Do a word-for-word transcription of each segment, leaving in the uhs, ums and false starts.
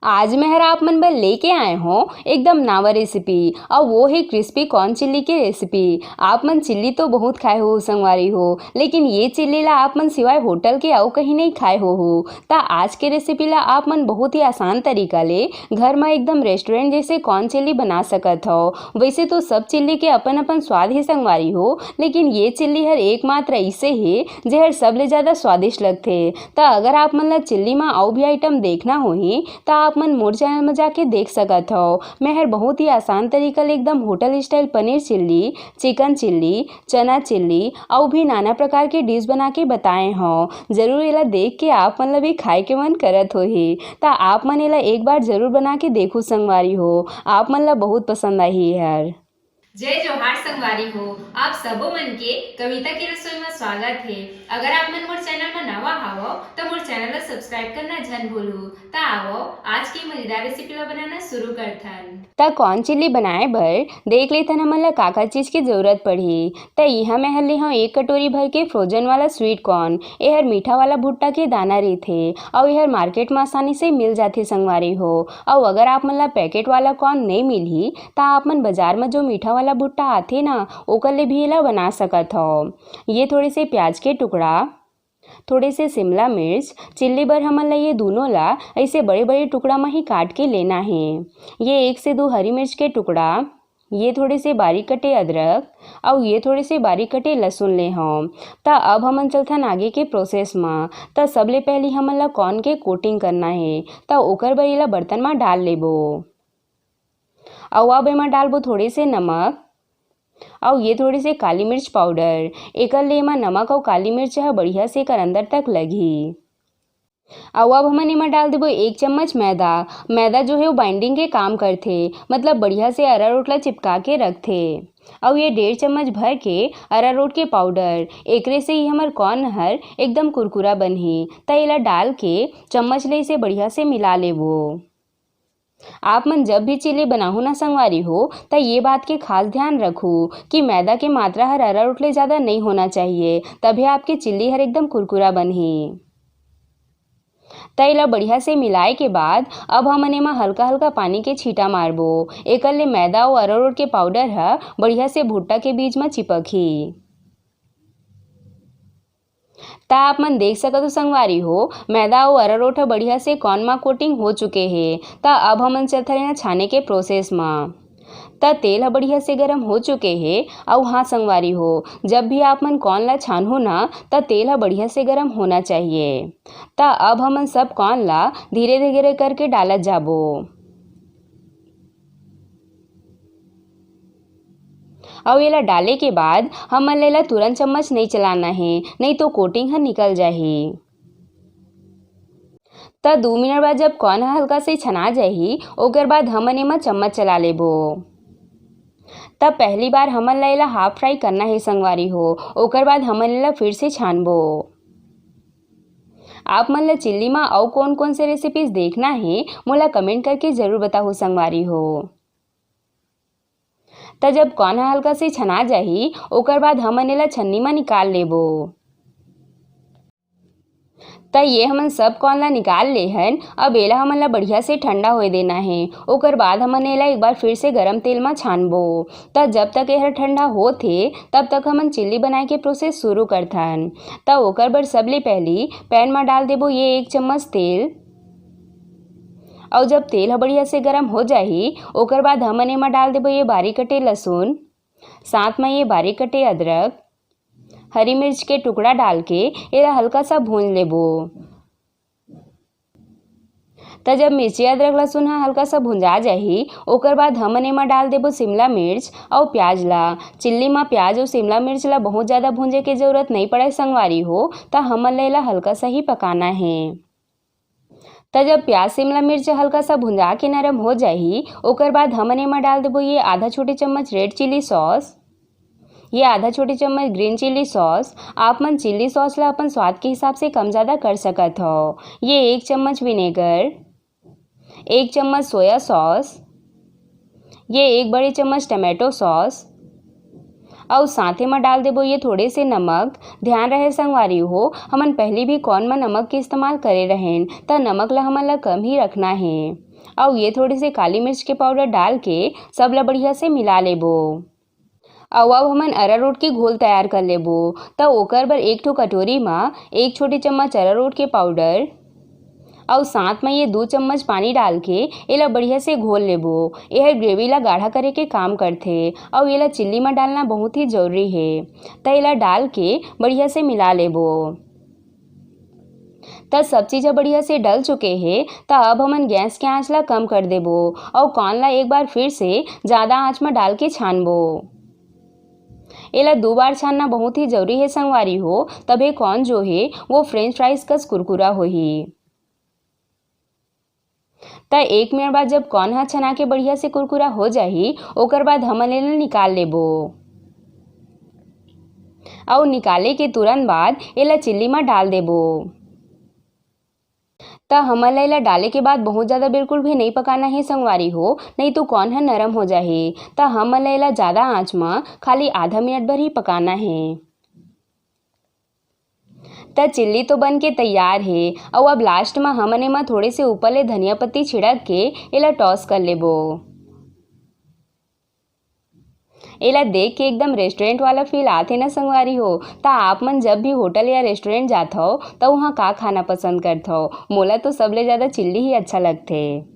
आज मैं हर आप मन बर लेके आए हों एकदम नावा रेसिपी, अउ वो हे क्रिस्पी कॉर्न चिल्ली के रेसिपी। आप मन चिल्ली तो बहुत खाए हो संगवारी हो, लेकिन ये चिल्ली ला आप मन सिवाय होटल के अउ कहीं नहीं खाए हो हो। त आज के रेसिपी ला आप मन बहुत ही आसान तरीका ले घर म एकदम रेस्टोरेंट जैसे कॉर्न चिल्ली बना सकत हो। वैसे तो सब चिल्ली के अपन अपन स्वाद ही संगवारी हो, लेकिन ये चिल्ली हर एकमात्र ऐसे हे जेहर सबले ज्यादा स्वादिष्ट लगथे। त अगर आप मन ला चिल्ली म अउ भी आइटम देखना होही, त आप मन मोर चैनल म जाके देख सकत हव। मैं हर बहुत ही आसान तरीका ले एकदम hotel style paneer chilli, chicken chilli, चना चिल्ली अउ भी नाना प्रकार के डिश बना के बताए हव। जरूर एला देख के आप मन ला भी खाए के मन करत होही। त आप मन एला एक बार जरूर बना के देखू संगवारी हो, आप मन ला बहुत पसंद आही एहर। जय जोहार संगवारी हो, आप सबो मन के कविता के रसोई म स्वागत हे। अगर आप मन मोर चैनल म नवा हावव, त मोर चैनल ला सब्सक्राइब करना झन भूलहू। त आवव, आज के मजेदार रेसिपी ला बनाना शुरू करथन। त कॉर्न चिल्ली बनाए बर देख लेथन हमन ला का-का चीज के जरूरत पड़ही। त इहाँ मैं हर ले हव एक कटोरी भर के फ्रोजन वाला स्वीट कॉर्न। एहर मीठा वाला भुट्टा के दाना रहिथे अउ एहर मार्केट म आसानी से मिल जाथे संगवारी हो। अउ अगर आप मन ला पैकेट वाला कॉर्न नइ मिलही, त आप मन बाजार म जो मीठा वाला भुट्टा आथे ना, ओकर ले भी एला बना सकत हव। ये थोड़े से प्याज के टुकड़ा, थोड़े से शिमला मिर्च, चिल्ली बर हमन ला ये दूनों ला ऐसे बड़े-बड़े टुकड़ा म ही काट के लेना हे। ये एक से दो हरी मिर्च के टुकड़ा, ये थोड़े से बारीक कटे अदरक अउ ये थोड़े से बारीक कटे लहसुन ले हव। त अब हमन चलथन आगे के प्रोसेस म। त सबले पहिली हमन ला कॉर्न के कोटिंग करना हे, त ओकर बर एला बर्तन म डाल लेबो। अउ अब एमा डालबो थोड़े से नमक अउ ये थोड़े से काली मिर्च पाउडर। एकर ले एमा नमक अउ काली मिर्च ह बढ़िया से एकर अंदर तक लगही। अउ अब हमन एमा डाल देबो एक चम्मच मैदा। मैदा जो हे वो बाइंडिंग के काम करथे, मतलब बढ़िया से अरारोट ला चिपका के रखथे। अउ ये डेढ़ चम्मच भर के अरारोट के पाउडर, एकरे से ही हमर कॉर्न हर एकदम कुरकुरा बनही। त एला डाल के चम्मच ले इसे बढ़िया से मिला लेबो। आप मन जब भी चिल्ली बनाहू ना संगवारी हो, त ये बात के खास ध्यान रखू कि मैदा के मात्रा हर अरारोट ले ज्यादा नइ होना चाहिए, तभे आपके चिल्ली हर एकदम कुरकुरा बनही। त एला बढ़िया से मिलाए के बाद अब हमन एमा हल्का-हल्का पानी के छींटा मारबो। एकर ले मैदा अउ अरारोट के पाउडर ह बढ़िया से भुट्टा के बीच म चिपकही। त आप मन देख सकत हो संगवारी हो, मैदा अउ अरारोट ह बढ़िया से कॉर्न म कोटिंग हो चुके हे। त अब हमन चलथन एला छाने के प्रोसेस म। त तेल ह बढ़िया से गरम हो चुके हे। अउ हाँ संगवारी हो, जब भी आप मन कॉर्न ला छानहू ना, त तेल ह बढ़िया से गरम होना चाहिए। त अब हमन सब कॉर्न ला धीरे-धीरे करके डालत जाबो। अउ एला डाले के बाद हमन ला एला तुरंत चम्मच नइ चलाना हे, नइ तो कोटिंग ह निकल जाही। त दू मिनट बाद जब कॉर्न ह हल्का से छना जाही, ओकर बाद हमन एमा चम्मच चला लेबो। त पहली बार हमन ला एला हाफ फ्राई करना हे संगवारी हो, ओकर बाद हमन एला फिर से छानबो। आप मन ला चिल्ली म अउ कोन-कोन से रेसिपीज देखना हे, मोला कमेंट करके जरूर बताहू संगवारी हो। त जब कॉर्न ह हल्का से छना जाही, ओकर बाद हमन एला छन्नी म निकाल लेबो। त ये हमन सब कॉर्न ला निकाल ले हन। अब एला हमन ला बढ़िया से ठंडा होए देना हे। ओकर बाद हमन एला एक बार फिर से गरम तेल म छानबो। त जब तक एहर ठंडा होत हे, तब तक हमन चिल्ली बनाए के प्रोसेस शुरू करथन। त ओकर बर सबले पहली पैन म डाल देबो ये एक चम्मच तेल। अउ जब तेल ह बढ़िया से गरम हो जाही, ओकर बाद हमन एमा डाल देबो ये बारीक कटे लहसुन, साथ म ये बारीक कटे अदरक, हरी मिर्च के टुकड़ा डाल के एला हल्का सा भूंज लेबो। त जब मिर्ची, अदरक, लहसुन ह हल्का सा भुंजा जाही, ओकर बाद हमन एमा डाल देबो शिमला मिर्च अउ प्याज ला। चिल्ली म प्याज अउ शिमला मिर्च ला बहुत ज्यादा भूंजे के जरूरत नइ पड़े संगवारी हो, त हमन ला एला हल्का सा ही पकाना हे। त जब प्याज, शिमला मिर्च हल्का सा भुंजा के नरम हो जाही, ओकर बाद हमन एमा डाल देबो ये आधा छोटे चम्मच रेड चिली सॉस, ये आधा छोटे चम्मच ग्रीन चिली सॉस। आप मन चिली सॉस ला अपन स्वाद के हिसाब से कम ज्यादा कर सकत हव। ये एक चम्मच विनेगर, एक चम्मच सोया सॉस, ये एक बड़े चम्मच टमाटो सॉस, अउ साथे म डाल देबो ये थोड़े से नमक। ध्यान रहे संगवारी हो, हमन पहली भी कॉर्न म नमक के इस्तेमाल करे रहेन, त नमक ला हमन ला कम ही रखना हे। अउ ये थोड़े से काली मिर्च के पाउडर डाल के सब ला बढ़िया से मिला लेबो। अउ अब हमन अरारोट के घोल तैयार कर लेबो। त ओकर बर एक ठो कटोरी म एक छोटी चम्मच अरारोट के पाउडर अउ साथ म ये दू चम्मच पानी डाल के एला बढ़िया से घोल लेबो। एहर ग्रेवी ला गाढ़ा करे के काम करथे अउ एला चिल्ली म डालना बहुत ही जरूरी हे। त एला डाल के बढ़िया से मिला लेबो। त सब चीज ह बढ़िया से डल चुके हे, त अब हमन गैस के आंच ला कम कर देबो अउ कॉर्न ला एक बार फिर से ज्यादा आंच म डाल के छानबो। एला दो बार छानना बहुत ही जरूरी हे संगवारी हो, तभे कॉर्न जो हे वो फ्रेंच फ्राइज कस कुरकुरा होही। त एक मिनट बाद जब कॉर्न ह छना के बढ़िया से कुरकुरा हो जाही, ओकर बाद हमन एला निकाल लेबो। अउ निकाले के तुरंत बाद एला चिल्ली म डाल देबो। त हमन ला एला डाले के बाद बहुत ज्यादा बिल्कुल भी नइ पकाना हे संगवारी हो, नइ तो कॉर्न ह नरम हो जाही। त हमन ला एला ज्यादा आंच म खाली आधा मिनट भर ही पकाना हे। त चिल्ली तो बन के तैयार हे, अउ अब लास्ट म हमन एमा थोड़े से ऊपर ले धनिया पत्ती छिड़क के एला टॉस कर लेबो। एला देख के एकदम रेस्टोरेंट वाला फील आथे ना संगवारी हो। त आप मन जब भी होटल या रेस्टोरेंट जाथव, त उहाँ का खाना पसंद करथव? मोला तो सबले ज्यादा चिल्ली ही अच्छा लगथे।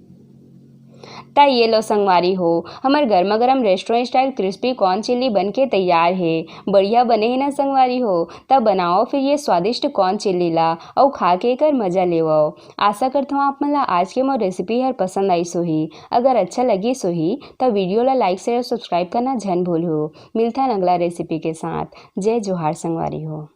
त ये लो संगवारी हो, हमर गर्मा गर्म restaurant style crispy corn chilli बन के तैयार हे। बढ़िया बने हे ना संगवारी हो? त बनाओ फिर ये स्वादिष्ट कॉर्न चिल्ली ला, अउ खा के एकर मजा लेवव। आशा करथव आप मन ला आज के मोर रेसिपी हर पसंद आइस होही। अगर अच्छा लगिस होही, त वीडियो ला लाइक, शेयर, सब्सक्राइब करना झन भूलहू। मिलथन अगला रेसिपी के साथ। जय जोहार संगवारी हो।